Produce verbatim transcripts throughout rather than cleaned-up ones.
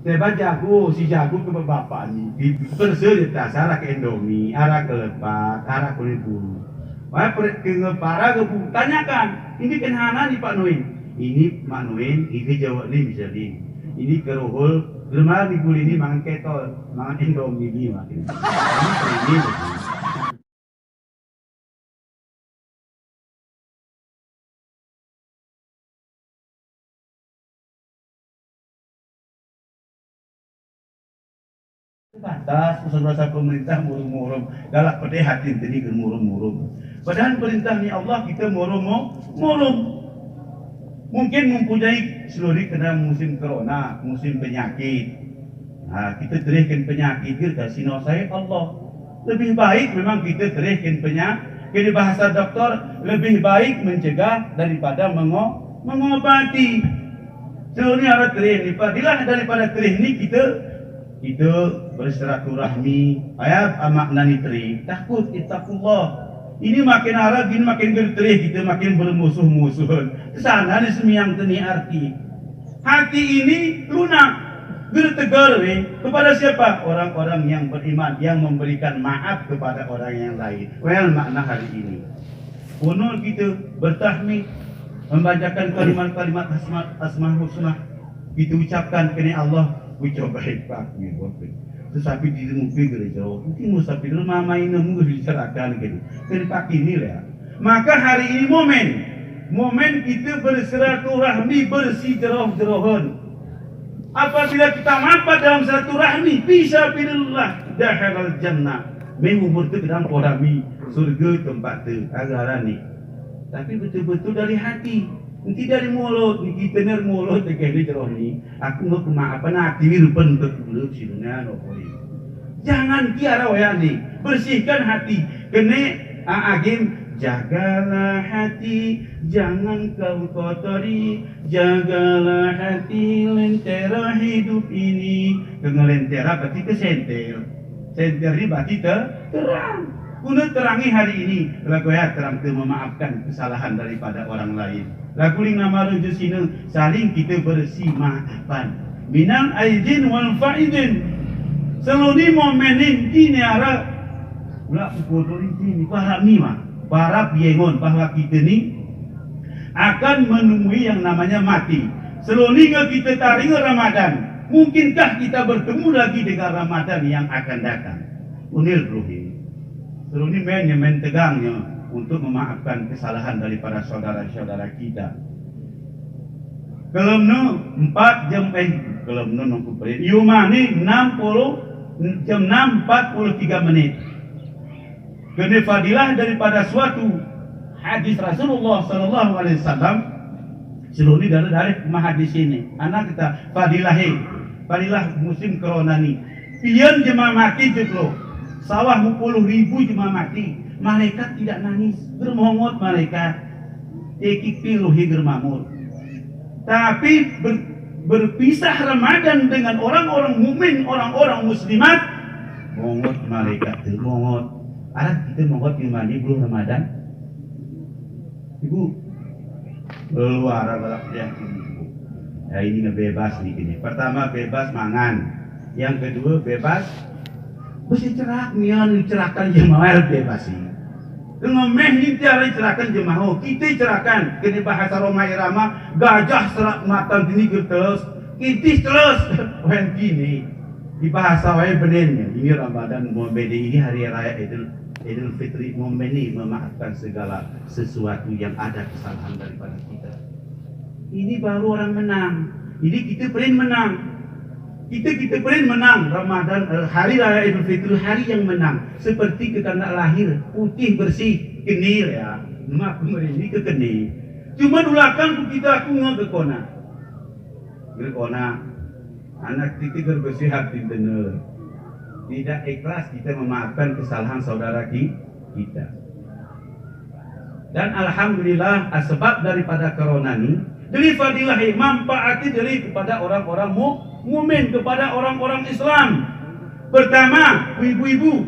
Teba jago, si jago ke bapakni. Di, perseri ta, ara ke Indomie, ara ke lepat, ara ke libur. Wah, per-, ke ngepara ke bu, tanyakan. Ini kenana ni Pak Nuin. Ini Mak Nuin, ini Jawa ni misalin. Ini kerohol, lemah ni buli ni mangan ketol, mangan Indomie ni makin. Ini ini. Pantas, usul rasa pemerintah murum-murum. Galak pede hati ini ke murum-murum. Padahal perintah ni Allah kita murum-mu-, murum. Mungkin mempunyai seluruh kena musim corona, musim penyakit. Nah, kita terihkan penyakit, kita kasih nasihat Allah. Lebih baik memang kita terihkan penyakit. Jadi bahasa doktor, lebih baik mencegah daripada mengo-, mengobati. Seluruhnya ada terih ni, fadilah daripada terih ni kita, kita bersilaturahmi. Aya makna ni terih, takut, ittaqullah. Ini makin arah, ini makin gerterih, kita makin bermusuh-musuhan. Kesana ni semiyang teni arti. Hati ini lunak, gertegar, weh. Kepada siapa? Orang-orang yang beriman, yang memberikan maaf kepada orang yang lain. Weh, makna hari ini. Konon kita bertahmid, membacakan kalimat-kalimat asma, asma husna. Kita ucapkan kene Allah, ucap baik pak, gitu. Terus sapi di mupi gereja, mungkin mau sapi dulu mama ini mau bicarakan gitu. Kene pak ini lah. Maka hari ini momen, momen kita bersilaturahmi, bersih jeroh-jerohan. Apabila kita mapat dalam silaturahmi, fi sabilillah, dakhalal jannah. Meh umur tu kedang porami, surga tempat tu, agaran ni. Tapi betul-betul dari hati. Nanti dari mulut, nanti tener mulut, dek ini jeroh ni. Aku mau kemaapan hati, ni rupan untuk mulut, sirungan, opori. Jangan tiara wayani, bersihkan hati. Kene, a, agim, jagalah hati, jangan kau kotori, jagalah hati, lentera hidup ini. Kene lentera berarti ke senter. Senter ini berarti te-, terang. Guna terangi hari ini, lagu ya terang te memaafkan kesalahan daripada orang lain. Lagu ling nama rejo sine, saling kita bersih maafan. Minal aidin wal faidin. Seluni momenin kini ara. Ula pukul ini, para mima, para piengon, bahwa kita ni akan menemui yang namanya mati. Seluni nge kita taringa Ramadan, mungkinkah kita bertemu lagi dengan Ramadan yang akan datang? Unil ruhi. Seluni men, men tegangnya untuk memaafkan kesalahan daripada saudara-saudara kita. Kelemne empat jam, eh, kelemne nungku perin. Yumani enam puluh, jam enam empat puluh tiga menit. Kene fadilah daripada suatu hadis Rasulullah sallallahu alaihi wasallam. Seluni dari, dari mahadis ini. Anak kita fadilahi, fadilah musim corona ni. Pian jema mati jeplo. Sawah mupuluh ribu jema mati. Malaikat tidak nangis. Germongot malaikat. Ekik piluhi germamur. Tapi ber-, berpisah Ramadan dengan orang-orang mukmin, orang-orang muslimat, mongot malaikat tu, mongot. Arah kita mongot di mana bulan Ramadan? Ibu, luar balak dia. Ya, ini ngebebas nih ini. Pertama, bebas mangan. Yang kedua, bebas besi cerak, mian cerakan jemaah bebas ini. Ngemeh ni tiara cerakan jemaah. Kita cerakan, kene bahasa Roma Irama, gajah serak matan tini gerteles, kitis teles, wen kini. Di bahasa wae benen, ini Ramadan momen ini, hari raya Idul, Idul Fitri, momen ini memaafkan segala sesuatu yang ada kesalahan daripada kita. Ini baru orang menang. Ini kita prin menang. Kita, kita prin menang. Ramadan, eh, hari raya Idul Fitri, hari yang menang. Seperti ke tanggal lahir, putih bersih, kenil ya. Mak kemarin ini ke kenil. Cuma dulakan ku kita aku nge ke kona. Nge kona. Anak titik bersih hati bener. Tidak ikhlas kita memaafkan kesalahan saudara ki-, kita. Dan alhamdulillah, asbab daripada corona ni, deri fadilah, manfaati deri kepada orang-orang mu-, mumin, kepada orang-orang Islam. Pertama, ibu-ibu,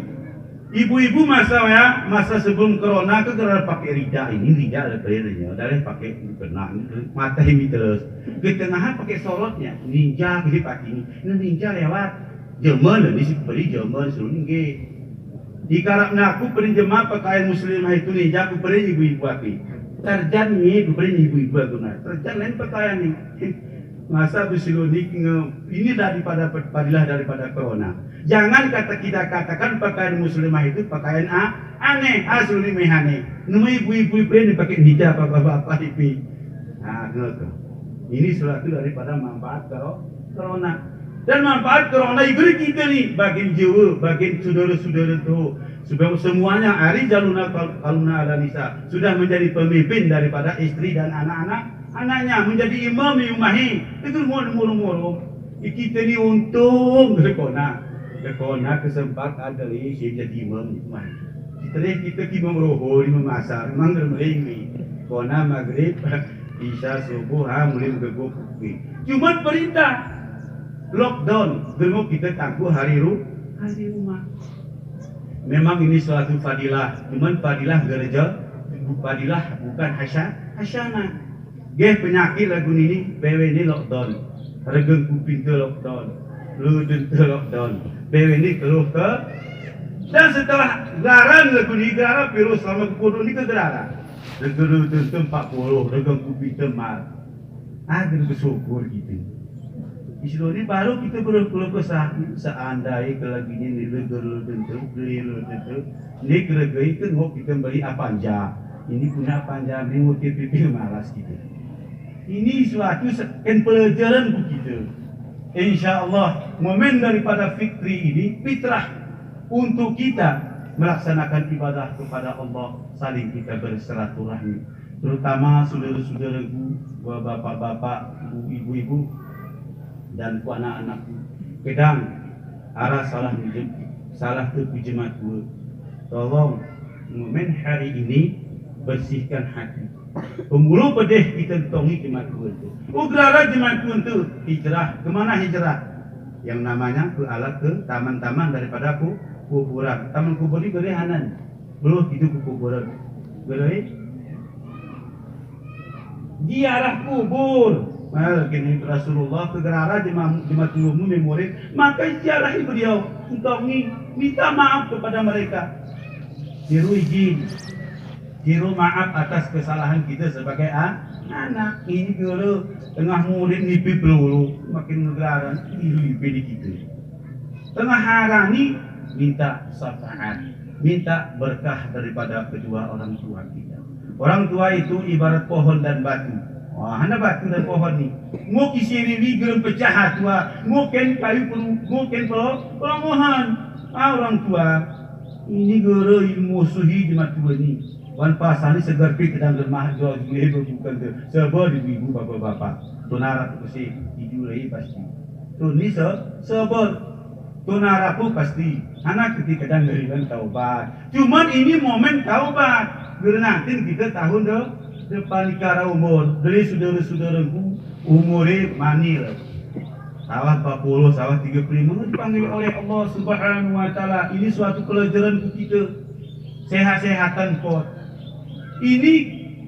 Ibu-ibu masa ya, masa sebelum corona ke kera pake rida ini, rida ada player-nya, ada leh pake kena ini, mata ini terus. Ketengahan pake sorotnya, ninja gede pake ini, ini ninja lewat. Jemel, ini si peri jemel, suruh nge. Ikarap naku peri jemel pakaian muslimah itu ninja ku peri ibu-ibu aki. Tarjan ini ku peri ibu-ibu aku na. Tarjan lain pakaian ini. Masa besi lo ini nge, ini daripada, padilah daripada corona. Jangan kata kita katakan pakaian muslimah itu pakaian a-, aneh, asli mehane. Nemu ibu-ibu ipe ini pake ninja, bapak-bapak ipe. Nah, gitu. Ini suatu daripada manfaat kero-, corona. Dan manfaat corona itu kita ini, bagian jiwa, bagian saudara-saudara tuh. Sebab semuanya ari jaluna kal-, kaluna ala nisa sudah menjadi pemimpin daripada istri dan anak-anak, anaknya, menjadi imam di rumah ini. Itu mur-, mur-, mur-, Ikite ni untung, dekona. Dekona kesempat ada lagi jadi imam. Mah. Kita ni, kita ki imam roho, imam asar, imam geremering ni. Kona magrib, isa, subuh, ha, mulai megegok. Cuman perintah lockdown, geremok kita tangku hari ru-, hari rumah. Memang ini suatu fadilah, cuman fadilah gereja, fadilah bukan hasya-, hasyana. Geh penyakit lagu nini, bewe ni lockdown. Regeng kuping te lockdown. Ludun te lockdown. Bewe ni keluh ke. Dan setelah gelaran lagu ni, gelaran virus selama kepuluh ni ke gelaran. Regeng ludun te empat puluh, regeng kuping te mal. Ah, kita bersyukur kita. Istilahnya baru kita berkeluh kesah. Seandai ke lagi ni, ni regeng ludun te, geli ludun te. Ni keregai ke ngok kita beli apanja. Ini punya apanja, ini ngok T P P malas kita. Ini suatu se-, kan pelajaran bu kita. Insya Allah, momen daripada fitri ini, fitrah untuk kita melaksanakan ibadah kepada Allah, saling kita bersilaturahmi. Terutama saudara-saudaraku, bapak-bapak, ibu-ibu, dan ku anak-anakku. Kedang, ara salah nujum, salah te pu jematua. Tolong, momen hari ini, bersihkan hati. Pemulu pedeh kita tongi jematua te. Ugrara jematua te, hijrah. Kemana hijrah? Yang namanya ke alat ke taman-taman daripada ku-, kuburan. Taman kubur ini gerihanan. Belum itu kuburan. Gerai. Ziarah kubur. Nah, gini Rasulullah ke gerara jema-, jematua mu memori. Maka ziarahi beliau. Untuk ni, minta maaf kepada mereka. Tiru izin. Tiru maaf atas kesalahan kita sebagai a-, anak. Ini guru tengah murid nipi pelulu. Makin ngegeraran. Tiru ipi di kita. Tengah harani minta syafaat, minta berkah daripada kedua orang tua kita. Orang tua itu ibarat pohon dan batu. Wah, hana batu dan pohon ni. Ngok isiriwi gerem pecah tua, ngok ken kayu peru-, ngok ken pelo-, pelongohan. Ah, orang tua. Ini guru ilmu suhi jematua ni. Wan pasani segar pi kedang germah jua jua bukan ke. Sabar ibu-ibu, bapak-bapak. Tunara tu kesi, idu lagi pasti. Tuni se-, sabar. Tunara pu pasti. Anak ketika dan deriban taubat. Cuman ini momen taubat. Guru nantin kita tahun de-, depan ikara umur. Dari saudara-saudaraku, umure manil. Salah empat puluh, salah tiga puluh lima, dipanggil oleh Allah Subhanahu wa Ta'ala. Ini suatu pelajaran bu kita. Sehat-sehatan kot. Ini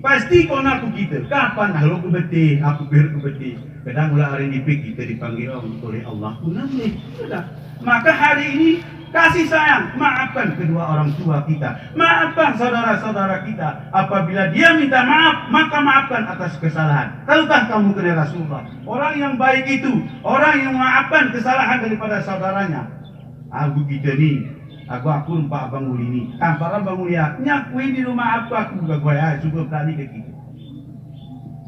pasti kona ku kita. Kapan aku kebeti, aku pir kebeti. Kadang ulah hari nipi kita dipanggil oleh Allah. Kuna ni. Sudah. Maka hari ini kasih sayang, maafkan kedua orang tua kita. Maafkan saudara-saudara kita. Apabila dia minta maaf, maka maafkan atas kesalahan. Tahukah kamu kena Rasulullah? Orang yang baik itu, orang yang memaafkan kesalahan daripada saudaranya. Aku kita ni, aku, aku empa Bang Uli ni. Tamparan Bang Uli, ah, nyakui di rumah aku, aku gak gua ya, cukup tadi ke kita.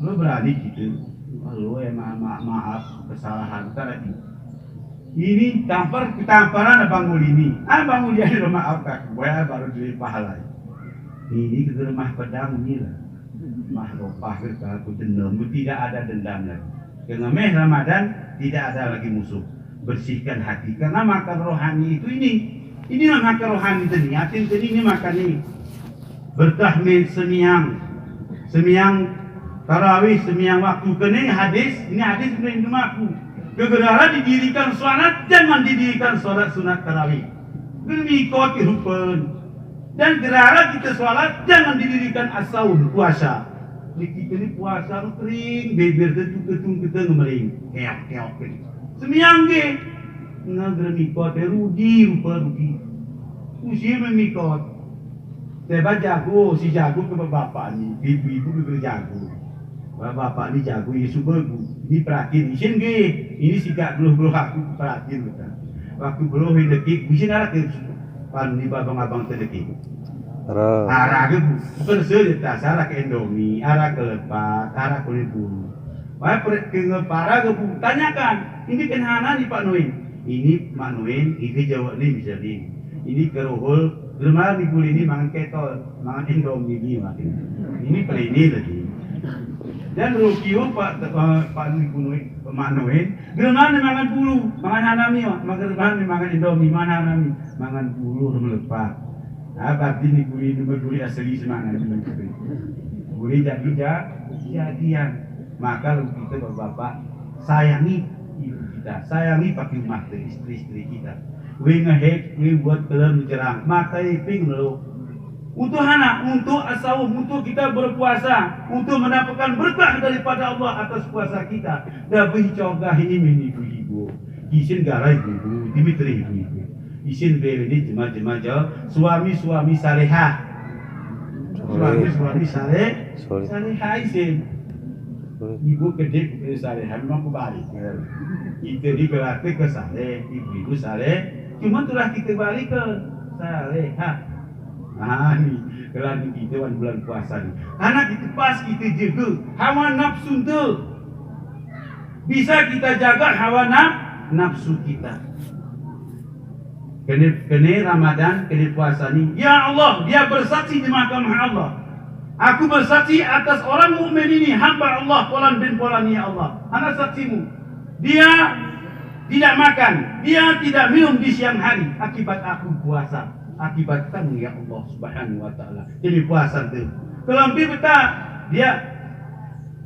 Lu berani kita. Lu ya ma-, ma-, maaf kesalahan tadi. Ini tampar, tamparan Bang Uli ni. Ah, Bang Uli ada rumah aku, aku gua ya baru dari pahala. Ini ke rumah pedang ni lah. Mah ropah ke aku dendam, tidak ada dendam lagi. Dengan meh Ramadan, tidak ada lagi musuh. Bersihkan hati. Karena makan rohani itu ini. Inilah makan rohani tadi. Hati tadi ini makan ini. Berkah min semiyang. Semiyang tarawih, semiyang waktu. Kene hadis, ini hadis min aku. Kegeraran didirikan salat, jangan didirikan salat sunat tarawih. Ngikot irupan. Dan gerara kita salat, jangan didirikan as-saum, puasa. Ini kita ini puasa kering, beber itu ketung-ketung ngemering. Keok-keok ini. Semiyang ge. Ngikot, eh, rudi, rupa rudi. Usia memikot. Saya baca aku, si jago ke bapak ini, ibu-ibu ke jago. Wah, bapak ni jago, ya, suba, Bu. Ini peratin, isin ge. Ini sigak beluh-beluh aku peratin, kata. Waktu beluh ini dekik, isin arak ke pan ni abang-abang terdekik. Arak. Arak ke, Bu. Bukan saja tas, arak ke Indomie, arak ke lepat, arak ke bulu. Wah, per-, ke ngepara ke, Bu. Tanyakan, ini kenhana ni Pak Nuin. Ini Mak Nuin, ini Jawa ni bisa ni. Ini kerohol, lemah ni buli ni mangan ketol. Mangan Indomie ini, Mak. Ini pelini lagi. Dan rukiu Pak, eh, Pak Nuin, Mak Nuin. German ni mangan bulu, mangan hanami, Mak. German ni mangan Indomie, mangan hanami. Mangan bulu, rumah lepak. Apa arti ni buli, rumah buli asli semangat. Buli jadi ja-, jadian. Maka lagu kita, Bapak-bapak, sayangi ibu kita, sayangi paki umah kita, istri-istri kita. Wé ngehek, wé buat kelem jerang, maka iping lo. Untuk hana, untuk as-saum, untuk kita berpuasa, untuk mendapatkan berkah daripada Allah atas puasa kita. Dabih cogah ini menipu ibu. Isin garai ibu, Dimitri ibu. Isin beli ini jema-jema ja, suami-suami salehah. Suami-suami saleh, salehah isin. Ibu kedi, eh, salehah, memang kubalik. Kita ini berarti ke saleh, ibu-ibu saleh. Cuma itulah kita balik ke salehah. Nah, ini, kelan kita wan bulan puasa ini. Karena kita pas kita jaga hawa nafsu itu. Bisa kita jaga hawa naf-, nafsu kita. Kene, kene Ramadan, kene puasa ini. Ya Allah, dia bersaksi di mahkamah Allah. Aku bersaksi atas orang mukmin ini, hamba Allah, polan bin polan, ya Allah. Ana saksimu. Dia tidak makan, dia tidak minum di siang hari akibat aku puasa. Akibat kamu, ya Allah Subhanahu wa Ta'ala. Jadi puasa itu. Kalau lebih betah, dia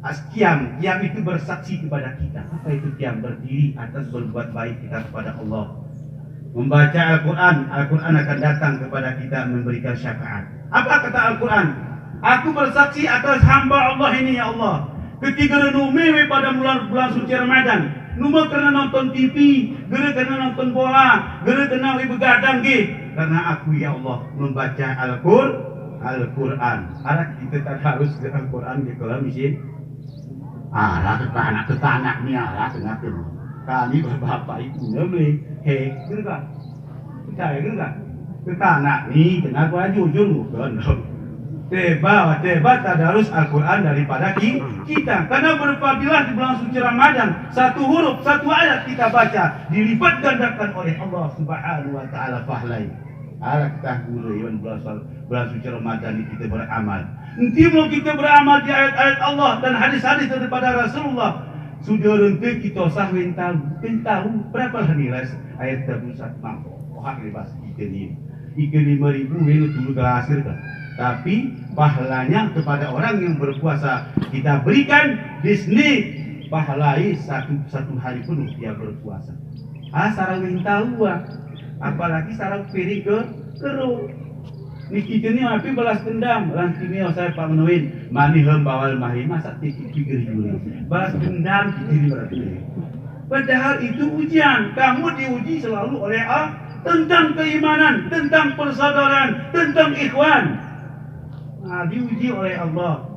as-, qiyam, qiyam itu bersaksi kepada kita. Apa itu qiyam? Berdiri atas berbuat baik kita kepada Allah. Membaca Al-Quran, Al-Quran akan datang kepada kita memberikan syafaat. Apa kata Al-Quran? Aku bersaksi atas hamba Allah ini, ya Allah. Ketika renung mewé pada bulan, bulan suci Ramadan, numa karena nonton T V, gere karena nonton bola, gere karena wé begadang ge. Karena aku, ya Allah, membaca Al-Qur-, Al-Quran. Arak kita tadarus ke Al-Quran ke kolam isin. Arak tetanak, tetanak ni arak tetanak ni. Kami bapak ibu namanya. He, gere ka? Percaya gere ka? Tetanak ni, kenapa jujur bukan? Teba, teba tadarus Al-Quran daripada ki-, kita. Karena berfadilah di bulan suci Ramadan. Satu huruf, satu ayat kita baca, dilipat gandakan oleh Allah Subhanahu wa Ta'ala pahalai. Arak kita guru, iwan bulan suci Ramadan ini kita beramal. Enti mau kita beramal di ayat-ayat Allah dan hadis-hadis daripada Rasulullah, sudah rente kita sah wentau, wentau, berapa lah nilai ayat terbesar mampu. Wah, ini pas kita ini. Ikan lima ribu ini dulu gelasir kan. Tapi pahalanya kepada orang yang berpuasa kita berikan di sini pahalai satu, satu hari penuh dia berpuasa. Ah, sarang wentau, ah. Apalagi sarang piring ke keruk. Ni kita ni api balas dendam, lanti ni saya Pak Menuin, mani hem bawal mari, masa tiki pikir juli. Balas dendam kita ni berarti. Padahal itu ujian, kamu diuji selalu oleh Allah tentang keimanan, tentang persaudaraan, tentang ikhwan. Nah, diuji oleh Allah.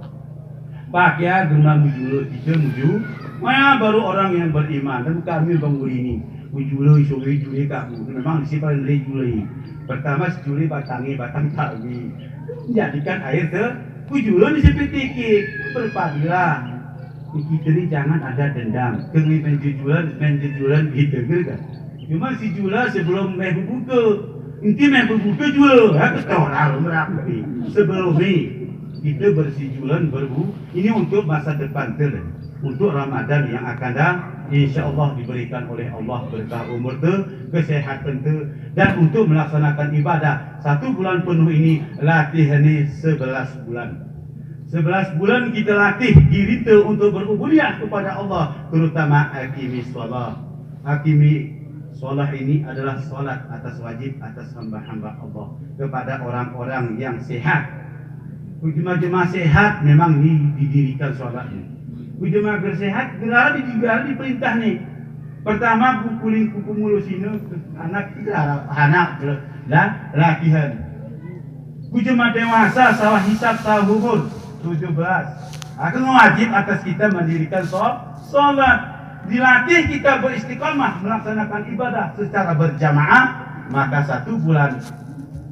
Pakai guna mujur, kita mujur. Mana baru orang yang beriman, dan kami bangun ini. Mujur, mujur, mujur kamu. Memang si paling mujur. Pertama, si juri batangnya, batang tawi. Jadikan air ke, mujur ini seperti berpadilah. Kita ini jangan ada dendam. Kami menjujuran, menjujuran gitu, gitu kan? Cuma si jula sebelum meh bebuka. Enti meh bebuka jula, ha, ketora lu merapi. Sebelum ini, kita bersijulan berbu-, ini untuk masa depan ter-, untuk Ramadan yang akan datang. Insya Allah diberikan oleh Allah berkah umur ter, kesehatan ter, dan untuk melaksanakan ibadah satu bulan penuh ini, latih ini sebelas bulan. Sebelas bulan kita latih diri ter untuk berubudiyah kepada Allah, terutama aqimi shalah. Aqimi Salat ini adalah salat atas wajib atas hamba-hamba Allah kepada orang-orang yang sehat. Ku jema-jema sehat memang di-, didirikan salat ini. Ku jema gera sehat, gera di-, gera diperintah ni. Pertama, ku kuling ku pengurus ini, anak gera, anak gera, dan latihan. Ku jema dewasa, sawah hisab, sawah umur, tujuh belas. Akan wajib atas kita mendirikan so-, salat. Dilatih kita beristiqamah melaksanakan ibadah secara berjamaah, maka satu bulan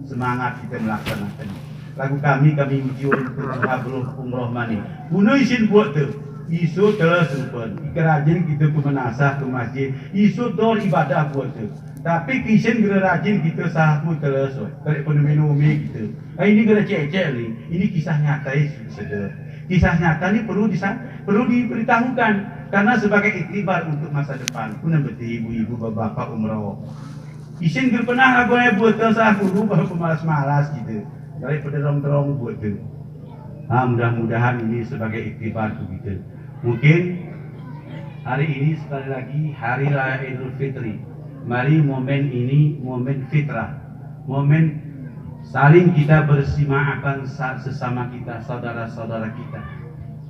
semangat kita melaksanakan. Lagu kami, kami uji ulun ke tengah belum umrah mani. Bunuh isin buat tu. Isu teles rupan. Ika rajin kita ke menasah ke masjid. Isu dor ibadah buat tu. Tapi kisin gera rajin kita sahaku teles. Kali penemen umi kita. Ah, ini gera cek-cek ni. Ini kisah nyata, ya, saudara. Kisah nyata ni perlu disa-, perlu diberitahukan. Karena sebagai iktibar untuk masa depan. Kuna beti ibu-ibu, bapak-bapak umrah. Isin gera pernah lagu aya buat teles sahaku, baru pemalas-malas kita. Dari pederong-derong buat tu. Ha, mudah-mudahan ini sebagai iktibar untuk kita. Mungkin hari ini sekali lagi Hari Raya Idul Fitri. Mari momen ini momen fitrah. Momen saling kita bersimaafan sa-, sesama kita, saudara-saudara kita.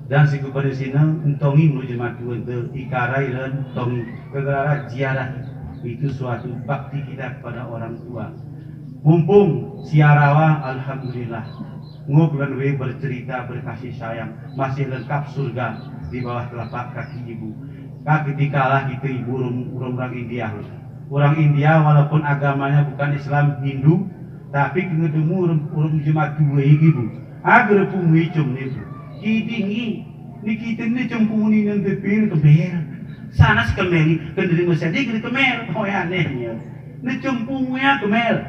Dan siku pada sina, ntongi menurut jemaat tuan tu, ikarai lan ntongi, kegara ziarah. Itu suatu bakti kita kepada orang tua. Mumpung siarawa, alhamdulillah. Ngok lan we bercerita, berkasih sayang, masih lengkap surga di bawah telapak kaki ibu. Ka ketikalah kita ibu urung, urung orang India. Orang India walaupun agamanya bukan Islam, Hindu, tapi kengedemu urung, urung jemaat tua ibu. Agar pun wicum ni ibu. Kidingi, ni kita ni cempungi nang depil kemel. Sana si kemel, kendali masih di kemel. Oh ya, anehnya. Ni cempungi ya kemel.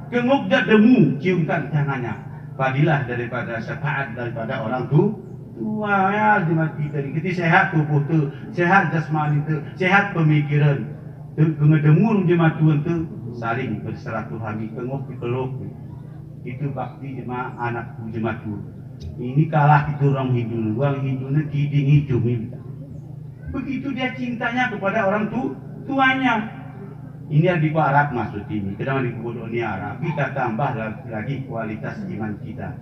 Kengok jak demu, ciumkan tangannya. Fadilah daripada syafaat daripada orang tu-, tua, ya, jemaat kita ni. Kita sehat tubuh tu, sehat jasmani tu, sehat pemikiran. Tu, kengedemu jemaat tuan tu, saling bersilaturahmi, kengok dipeluk. Itu bakti jemaat anak jemaat tuan. Ini kalah kita orang Hindu, orang Hindu ni kidingi cumi. Begitu dia cintanya kepada orang tu-, tuanya. Ini yang di Arab maksud ini. Kadang di bodoh ni Arab. Kita tambah la-, lagi kualitas iman kita.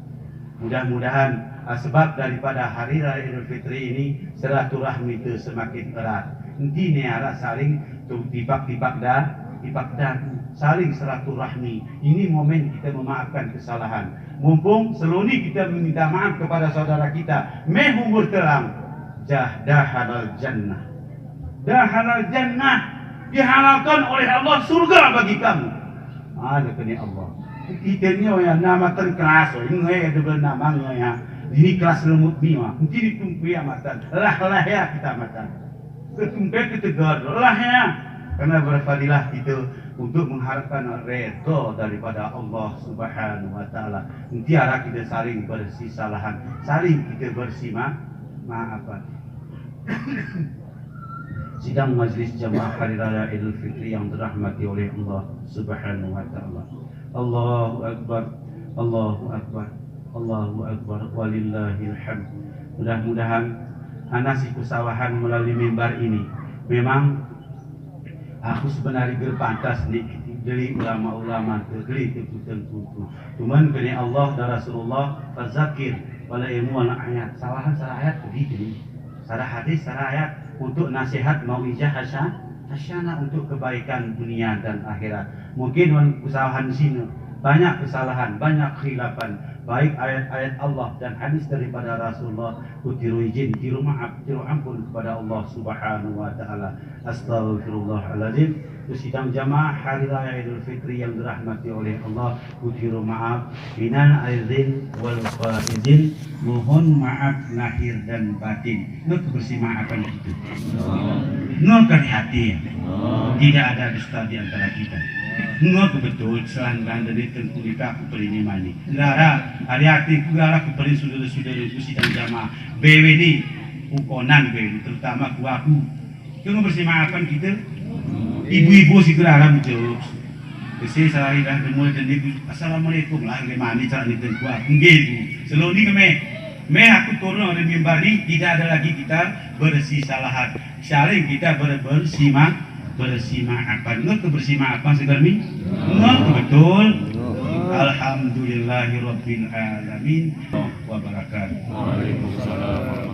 Mudah-mudahan, ah, sebab daripada Hari Raya Idul Fitri ini, silaturahmi tu semakin erat. Enti ni ara saling tu tipak-tipak da-, tipak dagu. Saling silaturahmi. Ini momen kita memaafkan kesalahan. Mumpung seloni kita meminta maaf kepada saudara kita, meh umur telang, jah-, dakhalal jannah. Dakhalal jannah, dihalalkan oleh Allah surga bagi kamu. Ada kene Allah. Kita ni, oh ya, namatan kelas, oh, ini, eh, ada bernama, oh ya. Ini kelas lemut ni, wah. Enti ditumpu ya matan. Lah, lah ya kita matan. Ketumpe ketegar lah ya. Karena berfadilah kita untuk mengharapkan redha daripada Allah Subhanahu wa Ta'ala. Enti ara kita saling bersisalahan, saling kita bersima-, maafan. Sidang majlis jamaah Hari Raya Idul Fitri yang dirahmati oleh Allah Subhanahu wa Ta'ala. Allahu Akbar, Allahu Akbar, Allahu Akbar, walillahil hamd. Mudah-mudahan ana si kusawahan melalui mimbar ini. Memang aku sebenarnya gera pantas ni deli ulama-ulama tu, deli tengku-tengku tu. Cuman kene Allah dan Rasulullah, fazakir, wala emu ala ayat. Sawahan sara ayat begitu ni. Sara hadis, sara ayat untuk nasihat, mauizah hasa-, hasanah untuk kebaikan dunia dan akhirat. Mungkin wan kusawahan sina, banyak kesalahan, banyak khilafan, baik ayat-ayat Allah dan hadis daripada Rasulullah, ku tiru izin, tiru maaf, tiru ampun kepada Allah Subhanahu wa Ta'ala. Astaghfirullahaladzim. Sidang jamaah Hari Raya Idul Fitri yang dirahmati oleh Allah, ku tiru maaf minal aidin wal faizin, mohon maaf lahir dan batin. Ngok bersimaafan kita. Ngok dari hati, ya. Tidak ada dusta di antara kita. Ngok betul, selain dan dari tengku kita aku perini mani. Gara, ari hati ku gara ku perini saudara-saudaraku sidang jamaah. Bewe ni, ukonan bewe ni, terutama ku aku. Kengok bersimaafan kita. Ibu-ibu si gera aram jawab. Besi sehari dah demu deni, "Assalamualaikum lah, gimana cara ni tengku aku?" Nggih, Bu. Seloni kami. Meh aku turun dari mimbar ni, tidak ada lagi kita bersisalahan. Saling kita ber-, bersima-, Bersimaapan. Ngek ke bersimaapan segar mi? Ngek ke betul. Alhamdulillahi rabbil alamin. Wabarakatuh. Waalaikumsalam.